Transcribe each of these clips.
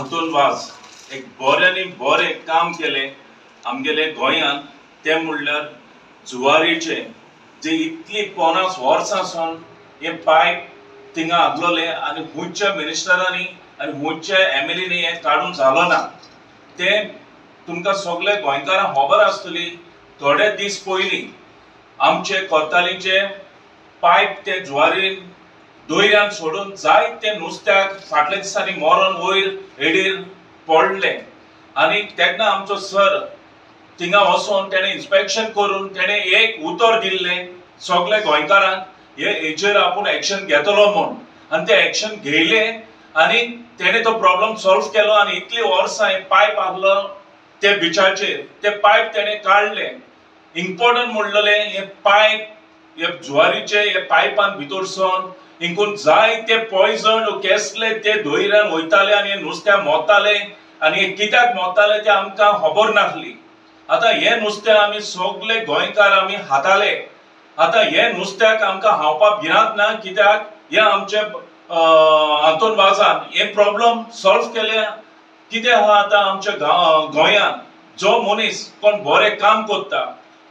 आंतोन वाज एक बरें बरें काम केलें आमगेले गोंयांत, तें म्हणल्यार जुवारीचें जे इतली 50 वर्सां सावन हे पायप थिंगा आसलोले आनी खंयच्या मिनिस्टरांनी आनी खंयच्या एमएलएनी हें काडून जालो ना. तें तुमकां सगळे गोंयकारांक खबर आसतली. थोडे दीस पयलीं आमचे कोर्तालीचे पायप ते जुवारीन दोयऱ्यान सोडून जायते नुस्त्याक फाटल्या दिसांनी मरोन वयर हेडीर पडले आनी तेन्ना आमचो सर थिंगा वचोन तेणें इन्स्पेक्शन करून तेणें एक उतर दिल्लें सगळे गोंयकारांक हे हेचेर आपूण एक्शन घेतलो म्हूण, आनी तें एक्शन घेयलें आनी तेणें तो प्रॉब्लम सॉल्व केलो. आनी इतली वर्सां हे पायप आहलो ते बिचाचेर, ते पायप तेणें काडलें. इम्पोर्टंट म्हणलें हे पायप हे जुवारीचे हे पायपान भितर सोन हिंकून जायते पॉयजन केसले ते दोयऱ्यान वयताले आनी नुस्त्या मोताले आनी हे कित्याक मोताले ते आमकां खबर नासली. आतां हे नुस्तें आमी सगळे गोंयकार आमी खाताले. आतां हे नुस्त्याक आमकां खावपाक भिरांत ना, कित्याक हे आमचे आंतोन वाजान हे प्रॉब्लम सॉल्व केले. कितें आहा आतां आमच्या गोंयांत जो मनीस कोण बरें काम करता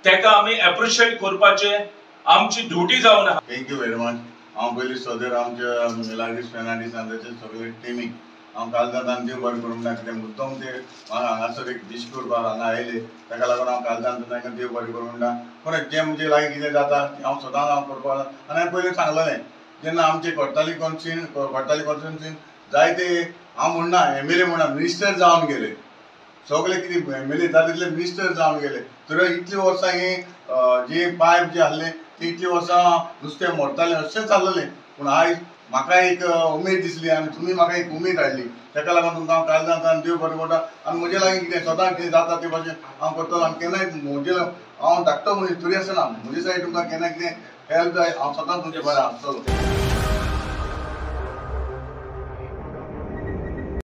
तेका आमी एप्रिशिएट करपाचें आमची ड्युटी जावन आहा. Thank you very much. हांव पयलीं सदर आमच्या मिलाग्रीस फेर्नांडीस आनी सगळे टिमीक हांव कालजांतान देव बरें करूं म्हणटा. कितें मुद्दम ते म्हाका हांगासर एक दीश करपाक हांगा आयले ताका लागून हांव कालजांत तांकां देव बरें करूं म्हणटा. परत जें म्हजे लागीं कितें जाता तें हांव सदांच हांव करपाक आनी हांवें पयलीं सांगलेलें जेन्ना आमचे कोर्ताली कॉन्स्टिट्युन्सीन जायते हांव म्हणना एमएलए म्हणना मिनिस्टर जावन गेले, सगळे कितें एमएलए जाले तितले मिनिस्टर जावन गेले. तर इतलीं वर्सां ही जे पायप जे आसले ती इतलीं वर्सां नुस्तें मरतालें अशें चाललेलें. पूण आयज म्हाका एक उमेद दिसली आनी तुमी म्हाका एक उमेद हाडली, ताका लागून तुमकां हांव काळजांत देव बरें म्हणटा. आनी म्हजे लागीं कितें सदांच कितें जाता ते भाशेन हांव करतलो. आनी केन्नाय म्हजे हांव धाकटो मनीस तरी आसतना म्हजे सायड तुमकां केन्ना कितें हेल्प जाय हांव सदांच तुमचे बरें आसतलो.